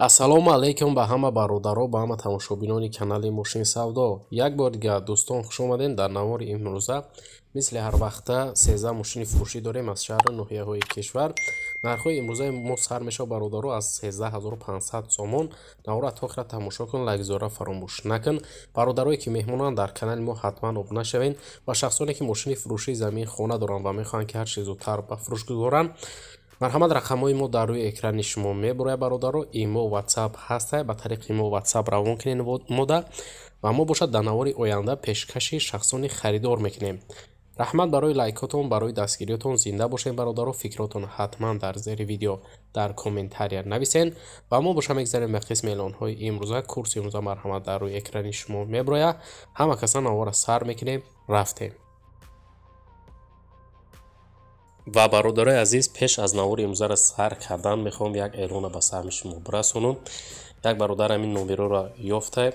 Ассалому алайкум ба ҳама бародаро, ба ҳама тамошобинони канали Мошин Савдо. Як бор дигар дӯстон хуш омадем. Дар навори имрӯза мисли ҳар вақта 13 мошини фурӯшӣ дорем аз шаҳру ноҳияҳои кишвар. Нархҳои имрӯзаи мо сар мешавад бародаро аз 13500 сомон. Навора то охира тамошо кун, лайкзора фаромӯш накун. Бародарое ки меҳмонанд дар канали мо ҳатман обуна шавед ва шахсоне ки мошини фурӯшии замин хона доранд ва мехоҳанд ки ҳар чиз зудтар ба фурӯш гузоранд, марҳамат, рақамҳои мо дар рӯи экрани шумо мебурояд бародаро. Имо, WhatsApp ҳаста, ба тариқи имо, WhatsApp равон кунед мода ва мо бошад дар навори оянда пешкаши шахсони харидор мекунем. Раҳмат барои лайкотон, барои дастгириётон. Зинда бошед бародаро. Фикротон ҳатман дар зери видео дар комментария нависен ва мо боша мегзарем ба қисми эълонҳои имрӯза. Курси имрӯза марҳамат дар рӯи экрани шумо мебурояд. Ҳама каса навора сар мекунем, рафтем. Ва бародарои азиз, пеш аз навори имрӯзаро сар кардан мехоҳам як эълона ба саҳми шумо бирасонам. Як бародар ҳамин номероро ёфта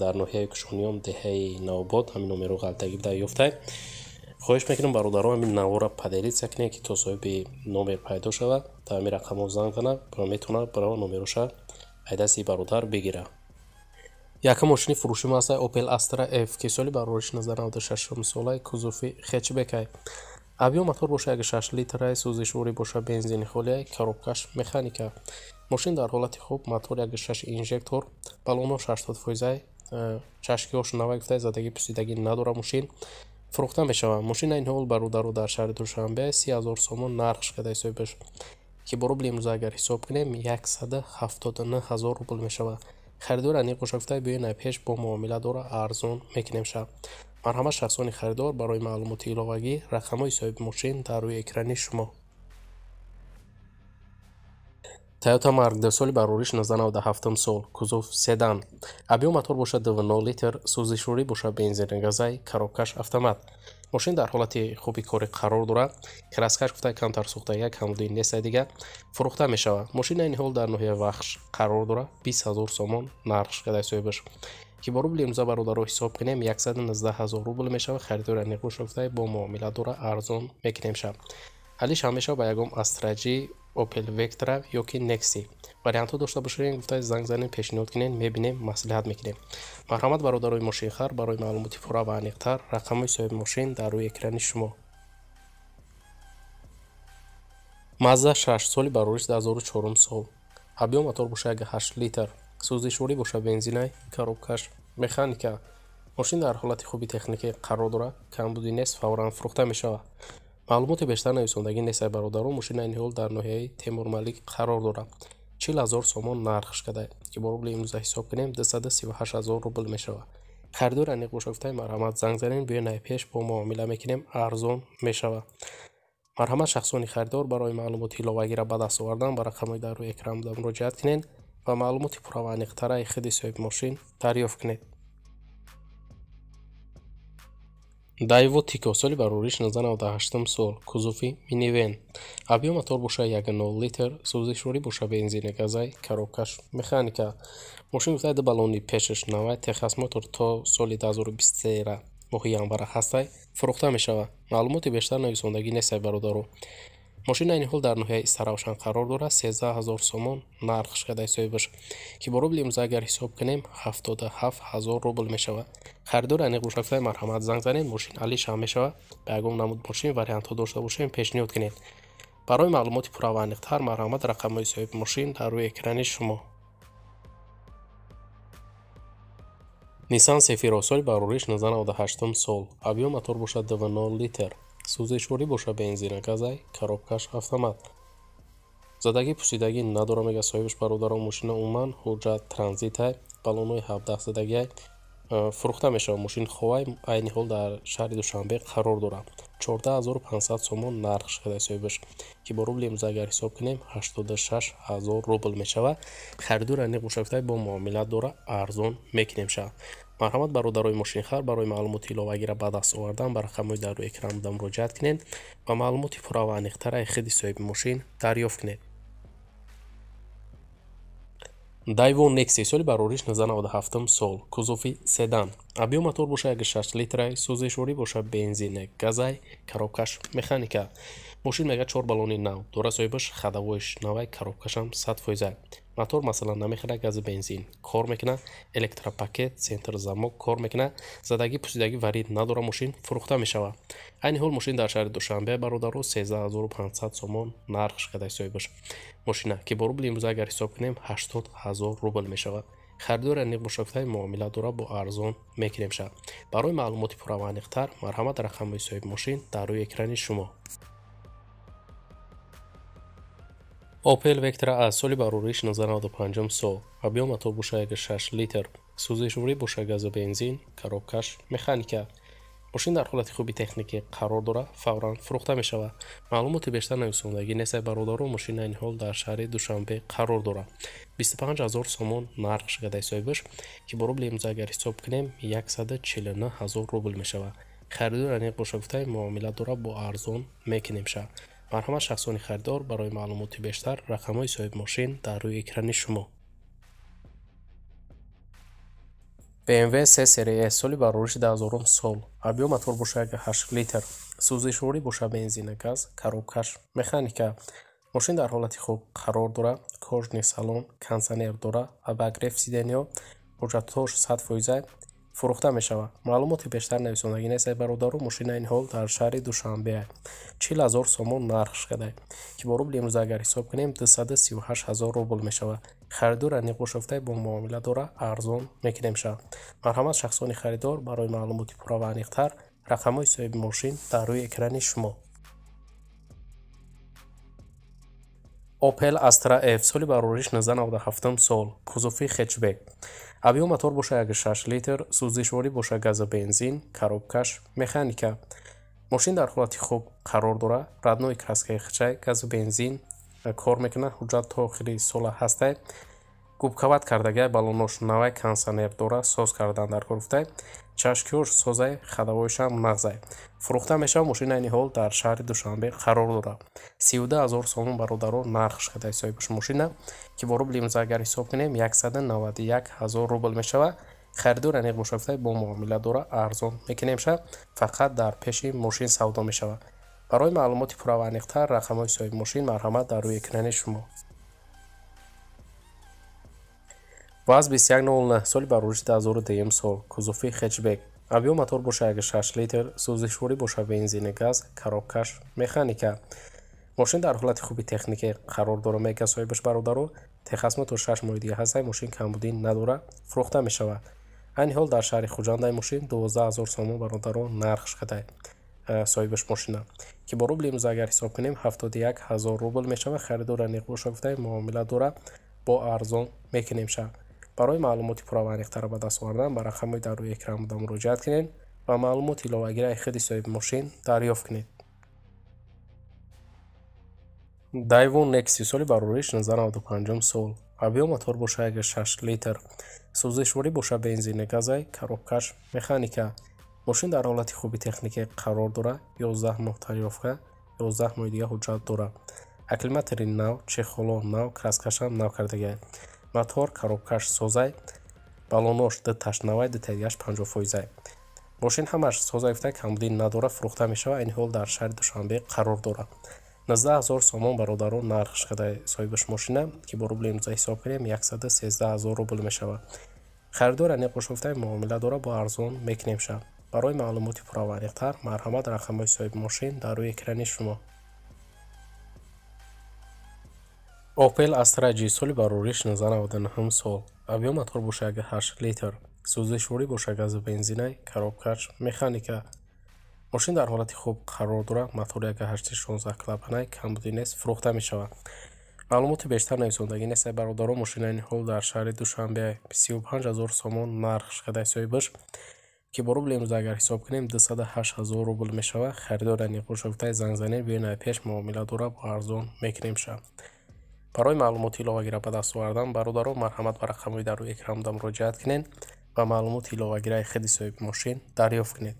дар ноҳияи Кушониён, деҳаи Навобод, ҳамин номеро ғалтагӣ буда ёфта. Хоҳиш мекунам бародаро ҳамин наворро поделиться кунед, ки то соҳиби номер пайдо шавад, та ҳамин рақамҳо занг занад ва метавонад баро номероша аз дасти бародар бигирад. Якум мошини фурӯши мо аст Opel Astra F, ки соли барориш 1996 солаи, кузови хэтчбекай. Объём мотор боша 1,6 литрай, сӯзишворӣ боша бензини холиай, коробкаш механика. Мошин дар ҳолати хуб, мотор 1,6 инжектор, баллонҳо 80%, чашкиҳош навай гуфта, задагӣ пусидагӣ надора мошин. Фурӯхта мешавад. Мошин айни ҳол бародаро дар шаҳри Душанбе 30 000 сомон нархш карда ҳисобаш, ки бо рубли имрӯза агар ҳисоб кунем 179 000 рубл мешавад. Харидор аниқ боша гуфта, биёед пеш бо муомила дора арзон мекунем ша. Марҳамат, шахсони харидор, барои маълумоти иловагӣ рақамҳои соҳиби мошин дар рӯи экрани шумо. Toyota Mark II, соли барориш 1997 сол, кузов седан. Объём мотор бошад 2,0 литр, сӯзишворӣ бошад бензини газай, коробкаш автомат. Мошин дар ҳолати хуби корӣ қарор дорад. Краскаш гуфта камтар сӯхтага, камбудӣ нест дига. Фурӯхта мешавад. Мошин айни ҳол дар ноҳияи Вахш қарор дорад. 20 000 сомон нархш карда ҳисобаш, ки бо рубли имрӯза бародаро ҳисоб кунем 119 000 рубл мешавад. Харидори аниқ боша гуфта, бо муомила дора арзон мекунем ша. Алиш ҳам мешавад ба ягон Astra G, Opel Vectra ёки Nexi. Вариантҳо дошта бошед, гуфта занг занем, пешниҳод кунем, мебинем, маслиҳат мекунем. Марҳамат, бародарои мошинхар, барои маълумоти пурра ва аниқтар рақамҳои соҳиби мошин дар рӯи экрани шумо. Mazda 6, соли барориш 2004 сол. Объём мотор боша 1,8 литр, сӯзишворӣ боша бензинай, коробкаш механика. Мошин дар ҳолати хуби техникӣ қарор дорад, камбудӣ нест, фавран фурӯхта мешавад. Маълумоти бештар нависондагӣ нест бародаро. Мошин айни ҳол дар ноҳияи Темурмалик қарор дорад. 40 000 сомон нархш карда, ки бо рубли имрӯза ҳисоб кунем 238 000 рубл мешавад. Харидори аниқ боша гуфта, марҳамат занг занед, биёед пеш бо муомила мекунем, арзон мешавад. Марҳамат, шахсони харидор, барои маълумоти иловагиро ба даст овардан ба рақамҳои дар рӯи экран буда муроҷиат кунед ва маълумоти пурра ва аниқтараи худи соҳиби мошин дарёфт кунед. Daewoo Tico, соли барориш 1998 сол, кузови минивен. Объём мотор боша 1,0 литр, сӯзишворӣ боша бензини газай, коробкаш механика. Мошин гуфта ду баллони пешаш навай, техосмотр то соли 2023 моҳи январа ҳастай, фурӯхта мешавад. Маълумоти бештар нависондагӣ нестай бародаро. Мошин айни ҳол дар ноҳияи Истаравшан қарор дорад. 13 000 сомон нархш карда ҳисобаш, ки бо рубли имрӯза агар ҳисоб кунем 77 000 рубл мешавад. Харидори аниқ боша гуфта, марҳамат занг занед, мошин алиш ҳам мешавад. Ба ягон намуд мошин вариантҳо дошта бошем, пешниҳод кунед. Барои маълумоти пурра ва аниқтар марҳамат, рақамҳои соҳиби мошин дар рӯи экрани шумо. Nissan Cefiro, соли барориш 1998 сол. Объём мотор бошад 2,0 литр, сӯзишворӣ боша бензина газай, коробкаш автомат. Задагӣ пусидагӣ надора мега соҳибаш бародарон. Мошина умуман ҳуҷҷат транзитай, баллонҳои 17 задагиай, фурӯхта мешавад. Мошин ховай айни ҳол дар шаҳри Душанбе қарор дорад. 14 500 сомон нархш карда ҳисобаш, ки бо рубли имрӯза агар ҳисоб кунем 86 000 рубл мешавад. Харидори аниқ боша гуфта, бо муомила дора арзон мекунем ша. Марҳамат, бародарои мошинхар, барои маълумоти иловагиро ба даст овардан ба рақамҳои дар рӯи экран буда муроҷиат кунед ва маълумоти пурра ва аниқтараи худи соҳиби мошин дарёфт кунед. Daewoo Nexi, соли барориш 1997 сол, кузови седан. Объём мотор боша 1,6 литрай, сӯзишворӣ боша бензини газай, коробкаш механика. Мошин мега 4 баллони нав дора соҳибаш, ходовойш навай, коробкашам 100%. Мотор масалан намехӯрад, гази бензин кор мекунад, электропакет, центр замок кор мекунад, задагӣ пусидагӣ варид надора, мошин фурӯхта мешавад. Айни ҳол мошин дар шаҳри Душанбе бародаро 13500 сомон нархш кадай соҳибаш. Мошина ки бо рубли имрӯза агар ҳисоб кунем 80 000 рубл мешавад. Харидори аниқ бошад, муомила дора, бо арзон мекунем шад. Барои маълумоти пурра ва аниқтар марҳамат, рақамҳои соҳиби мошин дар рӯи экрани шумо. Opel Vectra аз соли барориш 1995 сол, объем мотор боша 1.6 литр, сӯзишворӣ боша газу бензин, коробкаш механика. Мошин дар ҳолати хуби техникӣ қарор дора, фавран фурӯхта мешавад. Маълумоти бештар нависондагӣ несай бародаро, мошин айни ҳол дар шаҳри Душанбе қарор дорад. 25 000 сомон нархш гадай соҳибаш, ки бо рубли имрӯза агар ҳисоб кунем 149 000 рубл мешавад. Харидори аниқ боша гуфтай муомила дора, бо арзон мекунем ша. Марҳамат шахсони харидор, барои маълумоти бештар рақамҳои соҳиби мошин дар рӯи экрани шумо. BMW 3 серия S соли барориши 2000 сол, объем мотор боша 1.8 литр, сӯзишворӣ боша бензина газ, коробкаш механика. Мошин дар ҳолати хуб қарор дора, кожаный салон, кондиционер дора, обогрев сиденья, ҳуҷҷатҳош 100%, фурӯхта мешавад. Маълумоти бештар нависондагӣ нест бародаро, мошин айни ҳол дар шаҳри Душанбе 40 000 сомон нархш кадай, ки бо рубли имрӯза агар ҳисоб кунем 238 000 рубл мешавад. Харидор аниқ бошад, бо муомила дора, арзон мекунем ша. Марҳамат шахсони харидор, барои маълумоти пурра ва аниқтар рақамҳои соҳиби мошин дар рӯи экрани шумо. Opel Astra F соли барориш 1997 сол, кузови хэтчбек. Объем мотор боша 1.6 литр, сӯзишворӣ боша газу бензин, коробкаш механика. Мошин дар ҳолати хуб қарор дора, родной краскаи хичай, газу бензин кор мекунад, ҳуҷҷат то охири сола ҳастай. Губкават кардагай, баллонош навай, кондиционер дора, соз кардан дар кор гуфтай. Чашкиёш созай, ходовойшам нағзай. Фурӯхта мешавад, мошин айни ҳол дар шаҳри Душанбе қарор дорад. 32 000 сомон бародаро нархш кадай соҳибаш мошина, ки бо рубли имрӯза агар ҳисоб кунем 191 000 рубл мешавад. Харидор аниқ бошад, бо муомила дора, арзон мекунем ша, фақат дар пеши мошин савдо мешавад. Барои маълумоти пурра ва аниқтар рақамҳои соҳиби мошин марҳамат дар рӯи экрани шумо. ВАЗ 2109 соли барориши 2002 сол, кузови хэтчбек. Объем мотор боша 1.6 литр, сӯзишворӣ боша бензини газ, коробкаш механика. Мошин дар ҳолати хуби техникӣ қарор дора, мега соҳибаш бародаро, техосмотр 6 моҳи дига ҳастай, мошин камбудӣ надора, фурӯхта мешавад. Айни ҳол дар шаҳри Хуҷандай мошин 12 000 сомон бародаро нархш кадай соҳибаш мошина, ки бо рубли имрӯза агар ҳисоб кунем 71 000 рубл мешавад. Харидор аниқ боша гуфтай муомила дора, бо арзон мекунем ша. Барои маълумоти пурра ва аниқтар ба даст овардан ба рақамҳои дар рӯи экран буда муроҷиат кунед ва маълумоти иловагиро аз худи соҳиби мошин дарёфт кунед. Daewoo Nexia соли барориш 1995 сол, объем мотор боша 1.6 литр, сӯзишворӣ боша бензини газай, коробкаш механика. Мошин дар ҳолати хуби техникӣ қарор дора, 11 моҳ тарёфка, 11 моҳи дига ҳуҷҷат дора. Акклиматори нав, чехоло нав, краскашам нав кардагай. Мотор, коробкаш созай, баллонош дуташ навай, дутаи дигаш 50%. Мошин ҳамаш созай гуфта камбудӣ надора, фурӯхта мешавад, айни ҳол дар шаҳри Душанбе қарор дорад. 19 000 сомон бародаро нархш кадай соҳибаш мошина, ки бо рубли имрӯза ҳисоб кунем 113 000 рубл мешавад. Харидор аниқ боша гуфтай муомила дора, бо арзон мекунем ша. Барои маълумоти пурра ва аниқтар марҳамат, рақамҳои соҳиби мошин дар рӯи экрани шумо. Opel Astra G соли барориш 1999 сол, объем мотор боша 1.8 литр, сӯзишворӣ боша газу бензинай, коробкаш механика. Мошин дар ҳолати хуб қарор дорад, мотор 1.8 16 клапанай, камбудӣ нест, фурӯхта мешавад. Маълумоти бештар нависондагӣ нест бародаро, мошин айни ҳол дар шаҳри Душанбе 35 000 сомон нархш кадай соҳибаш, ки бо рубли имрӯза агар ҳисоб кунем 208 000 рубл мешавад. Харидор аниқ боша гуфтай занг занед, биёед пеш муомила дора, бо арзон мекунем ша. Барои маълумоти иловагиро ба даст овардан бародаро марҳамат ба рақамҳои дар рӯи экран буда муроҷиат кунед ва маълумоти иловагиро аз худи соҳиби мошин дарёфт кунед.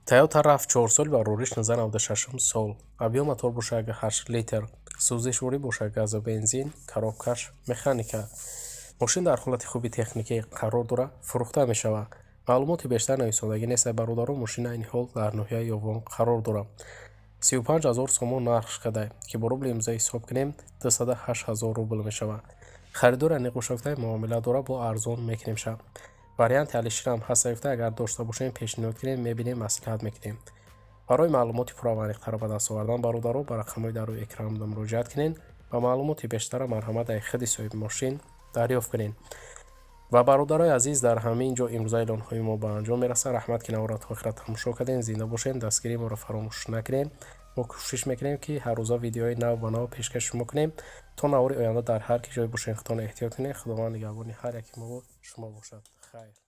Toyota RAV4 соли барориш 1996 сол, объем мотор боша 1.8 литр, сӯзишворӣ боша газу бензин, коробкаш механика. Мошин дар ҳолати хуби техникӣ қарор дорад, фурӯхта мешавад. Маълумоти бештар нависондагӣ нест, бародаро. Мошина айни ҳол дар ноҳияи Ёвон қарор дорад. 35 000 сомон нархш кадай, ки бо рубли имрӯза ҳисоб кунем, 208 000 рубл мешавад. Харидор аниқ бошад, муомила дора, бо арзон мекунем ша. Варианти Алиширам ҳаста гуфта, агар дошта бошем, пешниҳод кунем, мебинем, маслиҳат мекунем. Барои маълумоти пурра ва аниқтарро ба даст овардан, бародаро, ба рақамҳои дар рӯи экран муроҷиат кунед ва маълумоти бештарро марҳамат дар худи соҳиби мошин дарёфт кунед. Ва бародарои азиз, дар ҳамин ҷо имрӯза эълонҳои мо ба анҷом мерасад. Раҳмат, ки наворро то охира тамошо кардем. Зинда бошед, дастгирии моро фаромӯш накунед. Мо кӯшиш мекунем, ки ҳаррӯза видеои нав ба нав пешкаши шумо кунем. То навори оянда, дар ҳар ки ҷой бошед, худтон эҳтиёт кунед. Худованд нигаҳбони ҳар яки мову шумо бошад. Хайр.